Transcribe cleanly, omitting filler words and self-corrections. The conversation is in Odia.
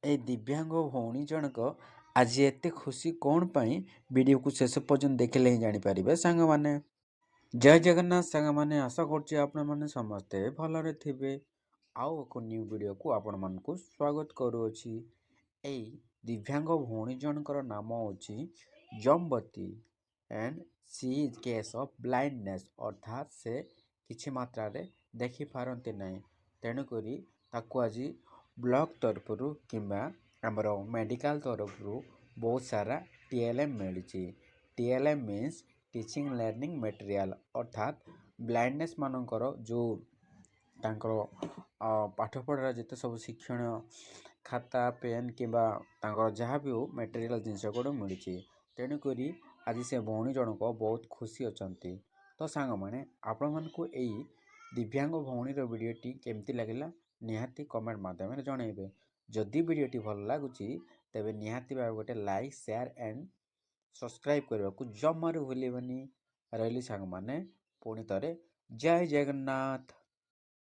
ଏଇ ଦିବ୍ୟାଙ୍ଗ ଭଉଣୀ ଜଣକ ଆଜି ଏତେ ଖୁସି କ'ଣ ପାଇଁ, ଭିଡ଼ିଓକୁ ଶେଷ ପର୍ଯ୍ୟନ୍ତ ଦେଖିଲେ ହିଁ ଜାଣିପାରିବେ ସାଙ୍ଗମାନେ। ଜୟ ଜଗନ୍ନାଥ ସାଙ୍ଗମାନେ, ଆଶା କରୁଛି ଆପଣମାନେ ସମସ୍ତେ ଭଲରେ ଥିବେ। ଆଉ ଏକ ନ୍ୟୁ ଭିଡ଼ିଓକୁ ଆପଣମାନଙ୍କୁ ସ୍ୱାଗତ କରୁଅଛି। ଏଇ ଦିବ୍ୟାଙ୍ଗ ଭଉଣୀ ଜଣଙ୍କର ନାମ ହେଉଛି ଜମ୍ବତୀ and she is case of blindness, ଅର୍ଥାତ୍ ସେ କିଛି ମାତ୍ରାରେ ଦେଖିପାରନ୍ତି ନାହିଁ। ତେଣୁକରି ତାକୁ ଆଜି ବ୍ଲକ୍ ତରଫରୁ କିମ୍ବା ଆମର ମେଡ଼ିକାଲ ତରଫରୁ ବହୁତ ସାରା TLM ମିଳିଛି। TLM means teaching learning material, ଅର୍ଥାତ୍ ବ୍ଲାଇଣ୍ଡନେସ୍ ମାନଙ୍କର ଯେଉଁ ତାଙ୍କର ପାଠପଢ଼ାର ଯେତେ ସବୁ ଶିକ୍ଷଣ ଖାତା, ପେନ୍ କିମ୍ବା ତାଙ୍କର ଯାହା ବି ହଉ ମେଟେରିଆଲ୍ ଜିନିଷ ଗୁଡ଼ା ମିଳିଛି। ତେଣୁକରି ଆଜି ସେ ଭଉଣୀ ଜଣକ ବହୁତ ଖୁସି ଅଛନ୍ତି। ତ ସାଙ୍ଗମାନେ, ଆପଣମାନଙ୍କୁ ଏଇ ଦିବ୍ୟାଙ୍ଗ ଭଉଣୀର ଭିଡ଼ିଓଟି କେମିତି ଲାଗିଲା, ନିହାତି କମେଣ୍ଟ ମାଧ୍ୟମରେ ଜଣାଇବେ। ଯଦି ଭିଡ଼ିଓଟି ଭଲ ଲାଗୁଛି, ତେବେ ନିହାତି ଭାବେ ଗୋଟେ ଲାଇକ୍, ସେୟାର ଆଣ୍ଡ ସବସ୍କ୍ରାଇବ୍ କରିବାକୁ ଜମାରୁ ଭୁଲିବେନି। ରହିଲି ସାଙ୍ଗମାନେ, ପୁଣି ଥରେ ଜୟ ଜଗନ୍ନାଥ।